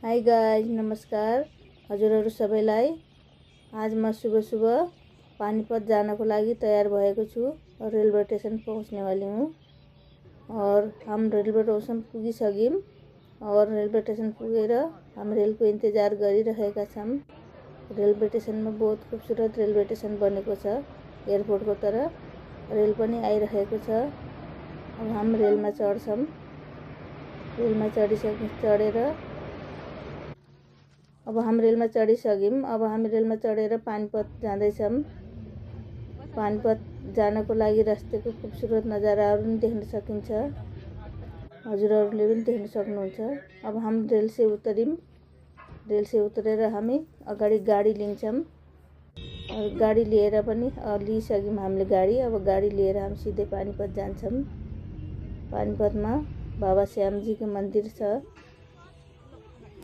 Hi guys, नमस्कार। हजुरहरू सबैलाई आज म सुबह पानीपत जानको लागि तैयार भएको छु और रेलवे स्टेशन पहुँचने वाली हूँ। और हम रेलवे स्टेशन पुगिसक्यौँ और रेलवे स्टेशन पुगेर हम रेलको इन्तजार गरिरहेका छौँ। रेलवे स्टेशनमा बहुत खूबसूरत रेलवे स्टेशन बनेको छ। एयरपोर्टको तरह रेल पनि आइरहेको छ। अब हम रेलमा चढ्छौँ। रेलमा चढेर अब हम रेलमा चढिसक्यौँ। अब हामी रेलमा चढेर पानीपत जाँदैछौँ। पानीपत जानको लागि रस्ताको खूबसूरत नजाराहरू पनि देख्न सकिन्छ। हजुरहरूले पनि देख्न सक्नुहुन्छ। अब हम रेल से उतर्यौँ। रेल से उतरेर हामी अगाडि गाडी लिन्छौँ। और गाडी लिएर पनि लिइसक्यौँ हामीले गाडी। अब गाडी लिएर हम सिधै पानीपत जान्छौँ। पानीपतमा बाबा श्यामजीको मन्दिर छ।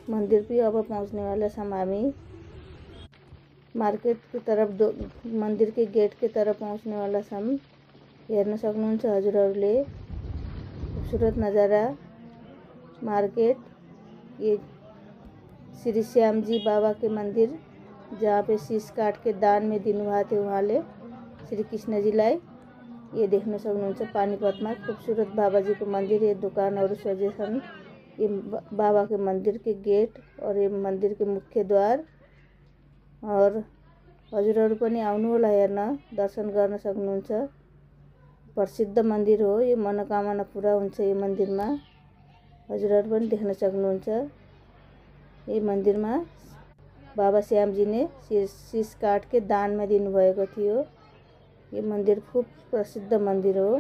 मंदिर भी अब पहुँचने वाला छौँ हामी। मार्केट की तरफ मंदिर के गेट के तरफ पहुँचने वाला छौँ। हेर्न सक्नुहुन्छ हजुरहरूले खूबसूरत नज़ारा। मार्केट, ये श्री श्याम जी बाबा के मंदिर, जहाँ पे शीश काट के दान में दिनुभएको थियो उहाँले श्री कृष्ण जीलाई। ये देख्न सक्नुहुन्छ पानीपतमा खूबसूरत बाबाजी को मंदिर। ये दुकानहरू सजेछन्। ये बाबा के मंदिर के गेट और ये मंदिर के मुख्य द्वार। और हजुरहरू पनि आउनु होला हेर्न, दर्शन गर्न सक्नुहुन्छ। प्रसिद्ध मंदिर हो। ये मनोकामना पूरा हुन्छ यो मन्दिरमा। हजुरहरू पनि देख्न सक्नुहुन्छ। ये मन्दिरमा बाबा श्यामजी ने शीश काट के दानमा दिनुभएको थियो। ये मंदिर खूब प्रसिद्ध मंदिर हो।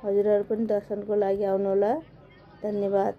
हजुरहरू पनि दर्शनको लागि आउनु होला। धन्यवाद।